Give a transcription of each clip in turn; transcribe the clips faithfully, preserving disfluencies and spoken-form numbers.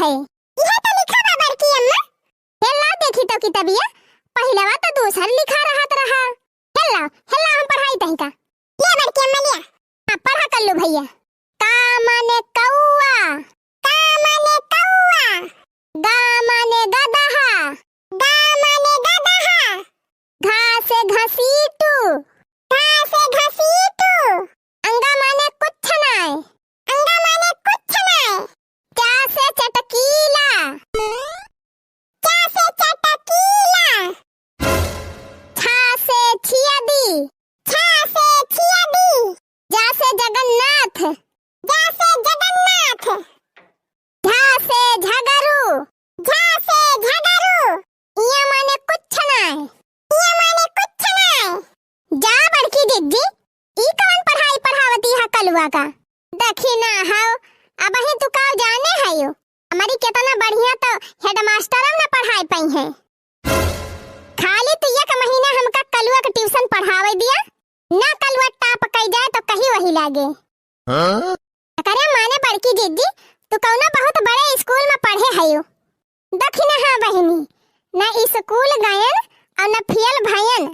है। इहे तो लिखा बा बड़की अम्मा। हेला देखी तो कितबिया, पहिलवा तो दूसर लिखा रहत रहा। हेला, हेला हम पढ़ाई तहिका। ले बड़की अम्मा लिया। हाँ, पढ़ा कल्लू भैया। का माने कौआ। का माने कौआ। गा माने गदहा। गा माने गदहा। घा से घसीटू। घा से घसीटू। अंगा माने कुछ नाय। अंगा माने कुछ नाय। चा से चटकीला। चा से चटकीला। छा से छियदी। छा से छियदी। जा से जगन्नाथ। जा से जगन्नाथ। झा से झगरू। झा से झगरू। इया माने कुछ नाय। इया माने कुछ नाय। जा बड़की जिज्जी, ई कवन पढ़ाई पढ़ावती है कलुआ का? देखी ना हौ, अबहीं तू का जाने हयो। हमरी केतना बढ़िया तो हेडमास्टरम न पढ़ाई पइहैं। खाली तू एक महीना हमका कलुआ के ट्यूशन पढ़ावे दिया, ना कलुआ टॉप कइ जाए तो कही वही लागे। हाँ? एकरे माने बड़की जिज्जी, तू कौनो बहुत बड़े स्कूल में पढ़े हयो। देखी ना हाँ बहिनी, ना स्कूल गयन और ना फेल भयन।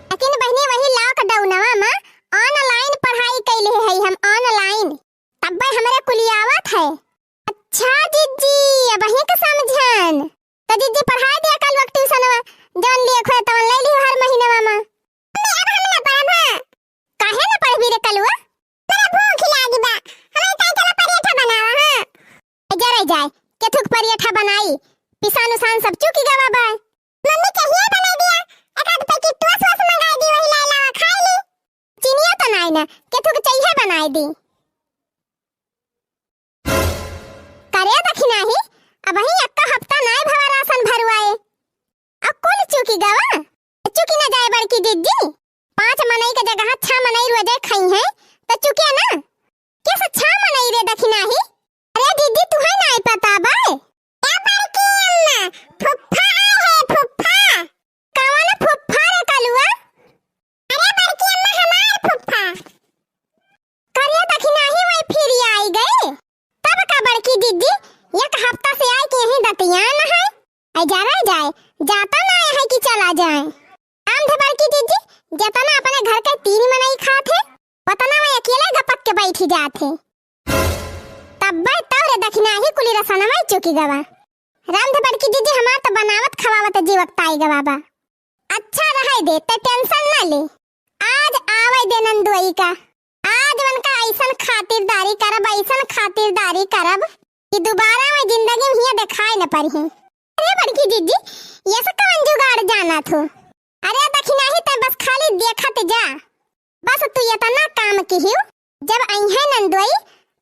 लेकिन बहिनी वही लॉकडाउनवा में ऑनलाइन पढ़ाई कइले हई हम, ऑनलाइन। तब्बे हमरे कुलियावत है। अच्छा जिज्जी, अबहीं के समझन। तो जिज्जी पढ़ाई दिया कलुआ के ट्यूशनवा, जौन लिए खोए तवन ले लियो हर महीनवा में। मम्मी, अब हम ना पढ़ब, हाँ। काहे ना पढ़बी रे कलुआ? हमरा भूख लागी बा, हमारे ताई चला पराठा बनावा, हाँ। ए, जरे जाए, केथुक पराठा बनाई, पिसान उसान सब चुकी गवा बा। मम्मी चाहिए बनाई दिया, एक आध पैकेट टोस वोस मंगाई दी, वही लाई लावा खाई ली। चीनिया तो नाई ना, केथुक चाहिए बनाई दी। करे दखिनाही, अबहीं एक्को हफ्ता नाय भवा राशन भरुआए। अब कुल चुकी गवा? चुकी न जाए बड़की जिज्जी। पाँच मनई के जगह छह मनई रोजे खइहैं, त चुके ना? केस छह मनई रे दखिनाही? अरे जिज्जी, तुहैं नाय पता बा? ए बड़की अम्मा, फुफ्फा आए है, फुफ्फा। कवन फुफ्फा रे कलुआ? अरे बड़की अम्मा, हमार फुफ्फा। करे दखिनाही वही फिर आई गई। तब का बड़की जिज्जी, एक हफ्ता से आई के यहीं दतियान है। ऐ जा रह जाए, जाता ना है कि चला जाए। आम थे बड़की जिज्जी, जेतना अपने घर के तीन मनई खात है, ओतना वही अकेले गपक के बैठी जात है। तब्बे तौ रे दखिनाही कुली रसनवा चुकी गवा। राम थे बड़की जिज्जी, हमार तो बनावत खवावत जीव अकताई गवा बा। अच्छा रहै दे, ते टेंशन ना ले। आज आवै दे नंदोई का। आज उनका ऐसन खातिरदारी करब, ऐसन खातिरदारी करब कि दोबारा वै जिंदगी में हियाँ देखाई न परिहैं। अरे बड़की जिज्जी, ये सब कवन जुगाड़ जाना थू? अरे दखिनाही ते बस खाली देखत जा। बस तू इतना काम किहियो, जब अइहैं नंदोई,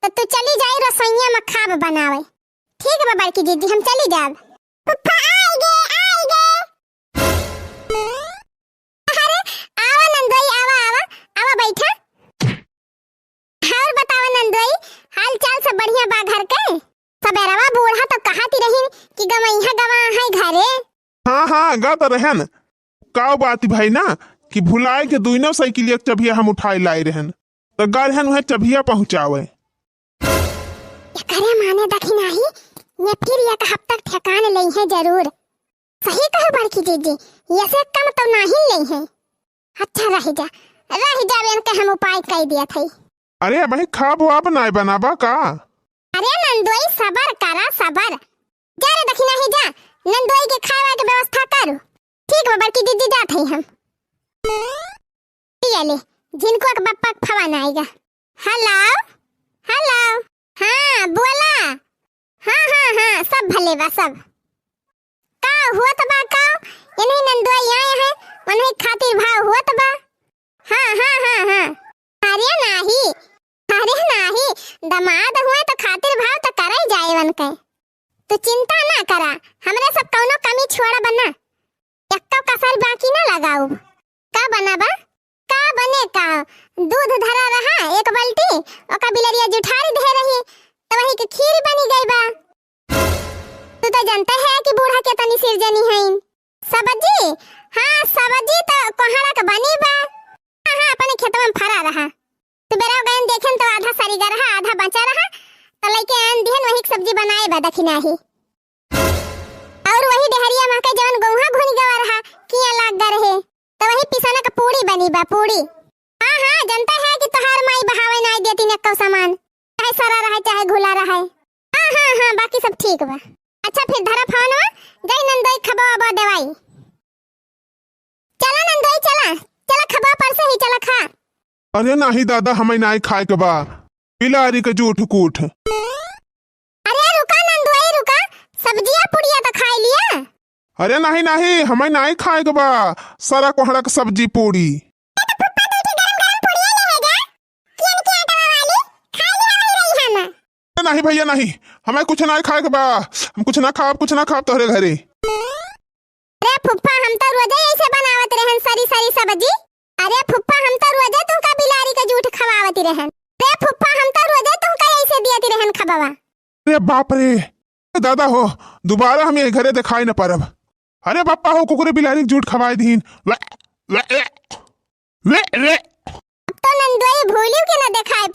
तो तू चली जाई रसोइया में खाब बनावै। ठीक बा बड़की जिज्जी, हम चली जाब। फुफ्फा आइगे, आइगे। अरे, आवा नंदोई, आवा, आवा, आवा बैठा। और बतावा नंदोई, हाल चाल सब बढ़िया बा घर के? सबेरवा बूढ़ा तो कहत ही रही कि गवइहा गवा है घरे। हाँ, हाँ, गा तो रहन। का बात भाई ना कि भुलाए के दुइनो साइकिलिया के चबिया हम उठाए लाए रहन। तो गा रहन उहे चबिया पहुँचावे। एकरे माने दखिनाही, ये फिर एक हफ्ता ठेकान लेइहैं जरूर। सही कहो बड़की जिज्जी, ये से कम तो नाहीं लेइहैं। अच्छा रह जा, रह जा, इनके हम उपाय कई दिया थई। अरे अबहीं खाब वाब नाय बनाबा का? अरे नंदोई सबर करा सबर। जा रे दखिनाही जा, नंदोई के खाए के व्यवस्था करू। ठीक बा बड़की जिज्जी, जात हई हम। ये ले, झिनकुआ के बप्पा के फोन आइगा। हेलो, हेलो, हाँ, बोला। हाँ, हाँ, हाँ, सब भले बा, सब। का हुअत बा का? इन्हीं नंदोई आए हैं, उन्हीं खातिर भाव हुअत बा। हाँ, हाँ, हाँ, हाँ। अरे नाही, अरे नाही, दमाद हुए तो खातिर भाव तो करे जाए उनके। तू चिंता ना करा, हमरे सब कौनो कमी छोड़ब ना, एक्को कसर बाकी ना लगाउब। का बनाबा? का बने का? दूध धरा रहा एक बाल्टी, ओका बिलरिया जुठारी धे रही, तो वही के खीर बनी गई बा। तू तो जानते है कि बूढ़ा केतनी सिरजनी हईन। सब्जी? हाँ, सब्जी तो कोहड़ा के बनी बा। हाँ, हाँ, अपने खेतवा में फरा रहा। सुबेरा गयन देखेन तो आधा सरिगा रहा, आधा बचा रहा। त लइके आन दिहन, वही के सब्जी बनाए बा, दखिनाही। और वही डेहरिया मा के जवन गौहा घुन गवा रहा, किया लाग गा रहे, त वही पिसना के पूड़ी बनी बा, पूड़ी। हाँ, हाँ, जनता है कि तोहार माई बहावे नाई देती न कौ सामान, चाहे सरा रहे, चाहे घुला रहे। हाँ, हाँ, हाँ, बाकी सब ठीक बा। अच्छा, फिर धरा फोनवा, जाई नंदोई खबवा बा देवाई। चला नंदोई, चला, चला खबवा परसे ही, चला खा। अरे नाही दादा, हमें नाई खाए के बा, बिलारी के जूठ कूठ। अरे रुका नंदोई, रुका, सब्जिया पुड़िया तो खाई लिया। अरे नाही, नाही, हमें नाई खाए के बा, सरा कोहड़ा के सब्जी पूड़ी। ए तो फुप्पा, तू के गरम गरम पुड़िया ले है जा, कियन के आटा वाली, खाई लिया वही रही हम। अरे नाही भैया, नाही, हमें कुछ नाई खाए के बा, हम कुछ ना खाब, कुछ ना खाब तोहरे घरे। अरे फुप्पा, हम तो रोजे ऐसे बनावत रहन सरी सरी सब्जी। अरे फुप्पा, हम तो रोजे तुमका बिलारी के जूठ खवावत रहन। अरे फुप्पा, हम तो रोजे तुमका ऐसे दियत रहन खबवा। अरे बाप रे, ए दादा हो, दोबारा हम यही घरे देखाई न पारब। अरे बापा हो, कुकुरे बिलारी के जूठ खवाए दीन। वे, वे, वे, वे, वे। अब तो नंदोई भूलियो के न देखाए